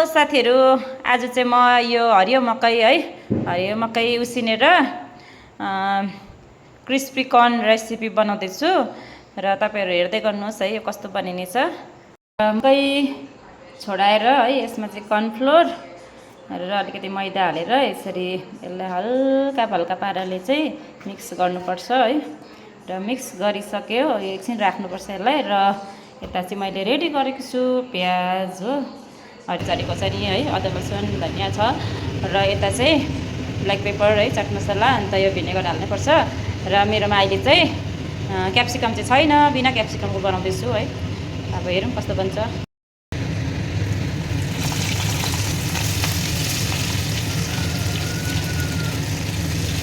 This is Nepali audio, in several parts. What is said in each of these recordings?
साथीहरू, आज चाहिँ म यो हरियो मकै है, हरियो मकै उसिनेर क्रिस्पी कर्न रेसिपी बनाउँदैछु र तपाईँहरू हेर्दै गर्नुहोस् है यो कस्तो बनिने छ। मकै छोडाएर है यसमा चाहिँ कर्नफ्लोर र अलिकति मैदा हालेर यसरी यसलाई हल्का पाराले चाहिँ मिक्स गर्नुपर्छ है। र मिक्स गरिसक्यो एकछिन राख्नुपर्छ यसलाई। र यता चाहिँ मैले रेडी गरेको छु प्याज हो, हरियो खोर्सानी है, अदुवा लसुन धनियाँ छ। र यता चाहिँ ब्ल्याक पेपर है, चाट मसला, अन्त यो भिनेगर हाल्नुपर्छ। र मेरोमा अहिले चाहिँ क्याप्सिकम चाहिँ छैन, बिना क्याप्सिकमको बनाउँदैछु है। अब हेरौँ कस्तो बन्छ।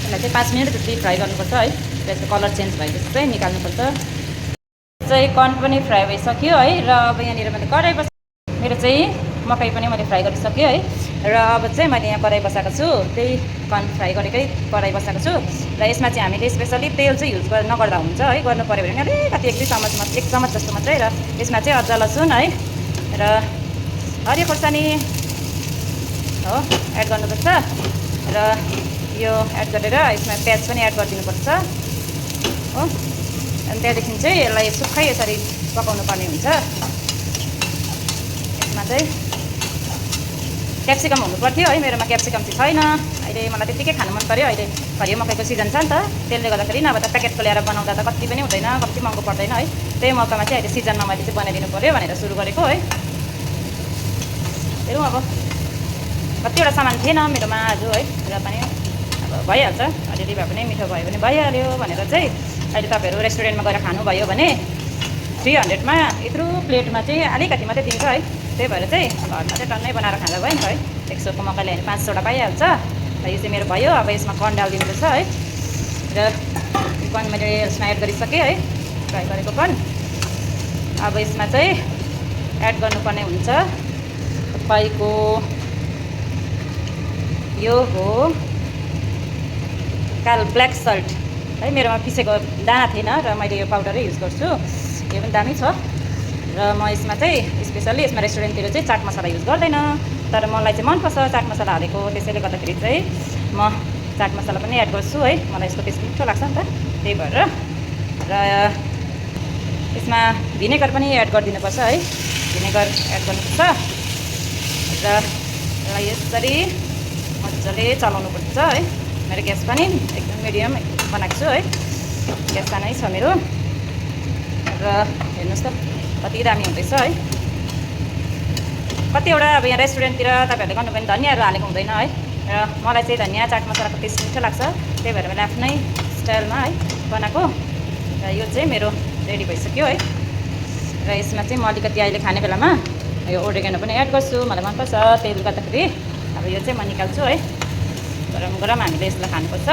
यसलाई चाहिँ 5 मिनट जति फ्राई गर्नुपर्छ है। त्यसको कलर चेन्ज भएपछि चाहिँ निकाल्नुपर्छ। चाहिँ कर्न पनि फ्राई भइसक्यो है। र अब यहाँनिर मैले कराई मेरो चाहिँ मकै पनि मैले फ्राई गरिसकेँ है। र अब चाहिँ मैले यहाँ कराई बसाएको छु, त्यही कर्न फ्राई गरेकै कराई बसाएको छु। र यसमा चाहिँ हामीले स्पेसली तेल चाहिँ युज नगर्दा हुन्छ है। गर्नु पऱ्यो भने अलिकति 1 चम्च जस्तो मात्रै। र यसमा चाहिँ अदुवा लसुन है र हरियो खोर्सानी हो एड गर्नुपर्छ। र यो एड गरेर यसमा प्याज पनि एड गरिदिनुपर्छ हो। अनि त्यहाँदेखि चाहिँ यसलाई सुक्खै यसरी पकाउनु पर्ने हुन्छ। यसमा चाहिँ क्याप्सिकम हुनु पर्थ्यो है, मेरोमा क्याप्सिकम चाहिँ छैन अहिले। मलाई त्यतिकै खानु मन पऱ्यो, अहिले हरियो मकैको सिजन छ नि त, त्यसले गर्दाखेरि नभए त प्याकेटको ल्याएर बनाउँदा त कति पनि हुँदैन, कति महँगो पर्दैन है। त्यही मौकामा चाहिँ अहिले सिजनमा मैले चाहिँ बनाइदिनु पऱ्यो भनेर सुरु गरेको है। हेरौँ अब कतिवटा सामान थिएन मेरोमा आज है, र पनि अब भइहाल्छ, अलिअलि भए पनि मिठो भयो भने भइहाल्यो भनेर चाहिँ अहिले तपाईँहरू रेस्टुरेन्टमा गएर खानुभयो भने 300मा यत्रो प्लेटमा चाहिँ अलिकति मात्रै दिन्छ है। त्यही भएर चाहिँ घरमा चाहिँ टन्नै बनाएर खाँदा भयो नि त है। 100को मकै ल्यायो भने 500 पाइहाल्छ। र यो चाहिँ मेरो भयो। अब यसमा कर्न डालिदिनुपर्छ है। र कर्न मैले यसमा एड गरिसकेँ है, फ्राई गरेको कर्न। अब यसमा चाहिँ एड गर्नुपर्ने हुन्छ तपाईँको यो हो ब्ल्याक सल्ट है। मेरोमा पिसेको दाना थिएन र मैले यो पाउडरै युज गर्छु। यो पनि दामी छ। र म यसमा चाहिँ स्पेसल्ली यसमा रेस्टुरेन्टतिर चाहिँ चाट मसला युज गर्दैन, तर मलाई चाहिँ मनपर्छ चाट मसला हालेको। त्यसैले गर्दाखेरि चाहिँ म चाट मसला पनि एड गर्छु है। मलाई यसको टेस्ट मिठो लाग्छ नि त, त्यही भएर। र यसमा भिनेगर पनि एड गरिदिनुपर्छ है। भिनेगर एड गर्नुपर्छ। र यसरी मजाले चलाउनुपर्छ है। मेरो ग्यास पनि एकदम मिडियम बनाएको छु है, ग्यास सानै छ मेरो। र हेर्नुहोस् त कति दामी हुँदैछ है। कतिवटा अब यहाँ रेस्टुरेन्टतिर तपाईँहरूले गर्नुभयो भने धनियाँहरू हालेको हुँदैन है। र मलाई चाहिँ धनियाँ चाट मसलाको टेस्ट मिठो लाग्छ, त्यही भएर मैले आफ्नै स्टाइलमा है बनाएको। र यो चाहिँ मेरो रेडी भइसक्यो है। र यसमा चाहिँ म अलिकति अहिले खाने बेलामा यो ओरेगानो पनि एड गर्छु, मलाई मनपर्छ। त्यसले गर्दाखेरि अब यो चाहिँ म निकाल्छु है। गरम गरम हामीले यसलाई खानुपर्छ।